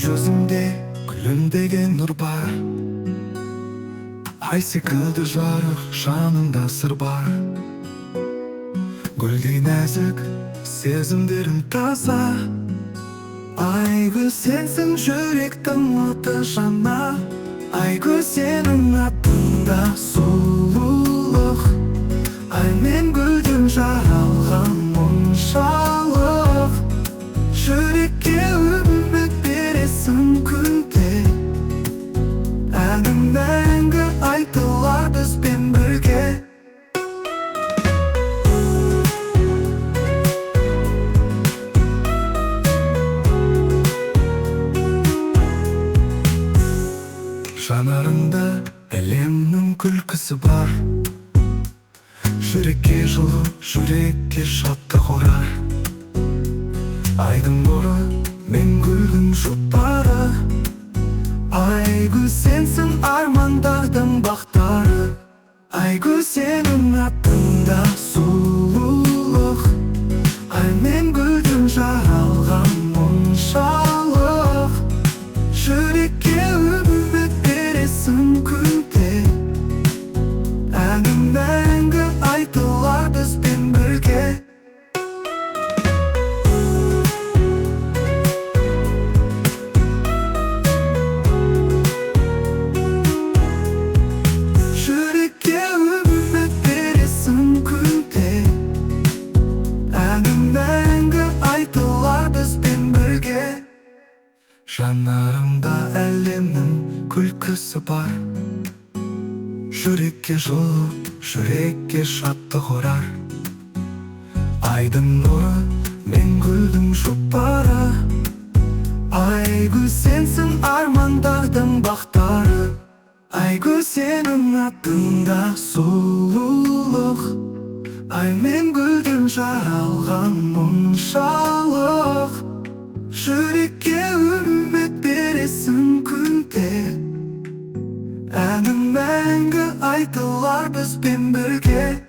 Жүзіңде күлімдеген нұр бар, ай секілді жарық, жаныңда сыр бар. Гүлдей нәзік, сезімдерің таза. Айгүл, сенсің жүректің оты жана. Айгүл, сенің атыңда сұлулық. Ай мен гүлден жаралған мұншалық. Жүрекке үміт бересің күнде. Әнің мәңгі айтылар бізбен бірге. Жанарыңда әлемнің күлкісі бар. Жүрекке жылу, жүрекке шаттық орар. Айдың нұры мен гүлдің жұпары. Айгүл, сенсің армандардың бақтары. Айгүл, сенің атыңда сұлулық. Ай мен гүлден жаралған мұншалық. Жүрекке үміт бересің күнде. Әнің мәңгі айтылар бізбен бірге. Жүрекке үміт бересің күнде. Әнің мәңгі айтылар бізбен бірге. Жанарыңда әлемнің күлкісі бар. Жүрекке жылу, жүрекке шаттық орар. Айдың нұры мен гүлдің жұпары. Айгүл, сенсің армандардың бақтары. Айгүл, сенің атыңда сұлулық. Ай мен гүлден жаралған мұншалық. Жүрекке үміт бересің күнде. Әнің мәңгі айтылар бізбен бірге.